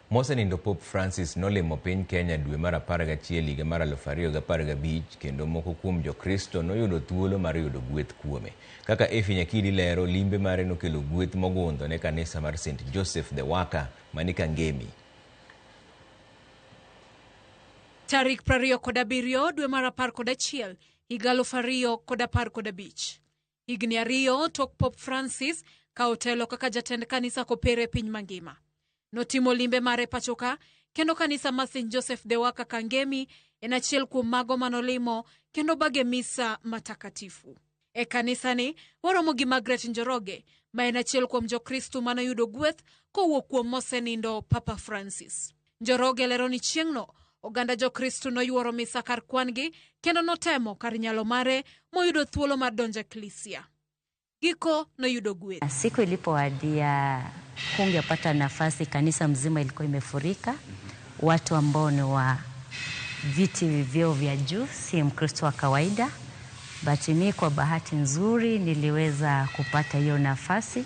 Mosenindo Pope Francis nolimo piny Kenya dwe mar 11 higa mar 2015 kendo moko kuom Jokristo noyudo thuolo mar yudo gweth kuome. Kaka Effie Nyakidi lero, limbe mare nokelo gweth mogundho ne kanisa mar St. Joseph the Worker mani Kangemi. Tarik 27 dwe mar 11 higa 2015. Higni 2 tok Pope Francis kawo telo kaka jatend kanisa kopere e piny mangima. Notimo limbe mare pachoka kendo kanisa mar St. Joseph the Worker Kangemi en achiel kuom mago manolimo kendo bage misa matakatifu. E kanisani waromo gi Margaret Njoroge ma en achiel kuom Jokristo manoyudo gweth kowuok kuom mosenindo Papa Francis. Njoroge lero ni chieng'no oganda Jokristo noyuoro misa kar kwan-gi kendo notemo kar nyalo mare moyudo thuolo mar donjo e klisia. Giko noyudo gweth. Siku ilipowadia hungepata nafasi, kanisa mzima ilikuwa imefurika watu ambao ni wa viti vyeo vya juu, si Mkristo wa kawaida. But mi kwa bahati nzuri niliweza kupata hiyo nafasi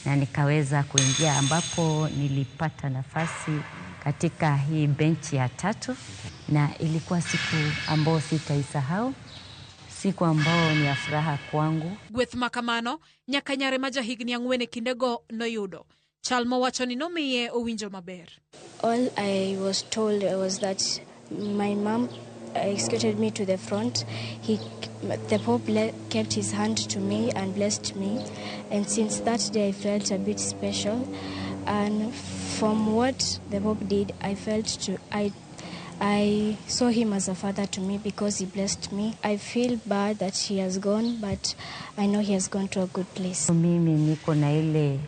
na nikaweza kuingia, ambapo nilipata nafasi katika hii benchi ya tatu, na ilikuwa siku ambayo sitaisahau, siku ambayo ni ya furaha kwangu. Gweth ma kamano nyaka nyare ma jahigni 4 e kindego noyudo. Chal mowacho ni nomiye owinjo maber. All I was told was that my mom escorted me to the front. The Pope kept his hand to me and blessed me, and since that day I felt a bit special. And from what the Pope did, I saw him as a father to me because he blessed me. I feel bad that he has gone, but I know he has gone to a good place. Mimi niko na ile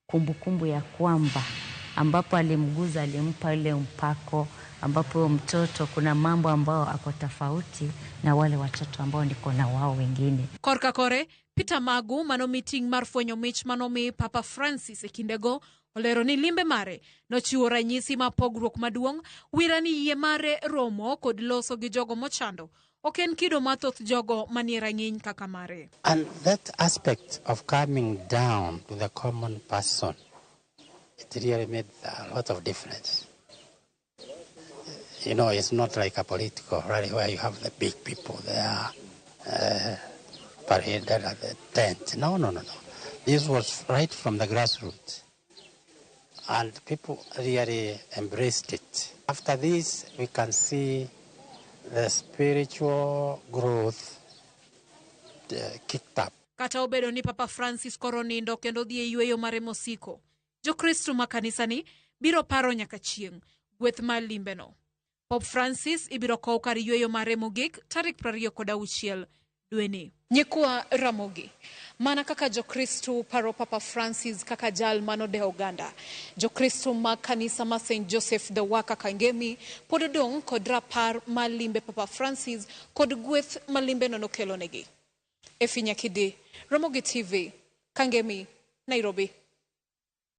kumbukumbu ya kwamba ambapo alimguza, alimpa ile mpako, ambapo mtoto kuna mambo ambao ako tofauti na wale watoto ambao niko na wao wengine. Korka kore, Peter Magu mano ting' mar fwenyo mich manomi Papa Francis e kindego olero ni limbe mare nochiwo ranyisi ma pogruok maduong' wira ni yie mare romo kod loso gi jogo mochando ok en kido ma thoth jogo manie rang'iny kaka mare. And that aspect of coming down to the common person, it really made a lot of difference. You know, it's not like a political rally where you have the big people there paraded at the tent. No, no, no, no. This was right from the grassroots. And people really embraced it. After this, we can see the spiritual growth kicked up. Kata obedo ni Papa Francis koro nindo kendo dhi e yweyo mare mosiko, Jokristo ma kanisani biro paro nyaka chieng' gweth mar limbeno. Pope Francis ibiro kow kar yweyo mare mogik tarik 26 dweni. Nyikwa Ramogi, mana kaka Jokristo paro Papa Francis kaka jal manodewo oganda, Jokristo mag kanisa ma St. Joseph the Worker Kangemi pod odong' kod rapar mar limbe Papa Francis kod gweth ma limbeno nokelonegi. Effie Nyakidi, Ramogi TV, Kangemi, Nairobi.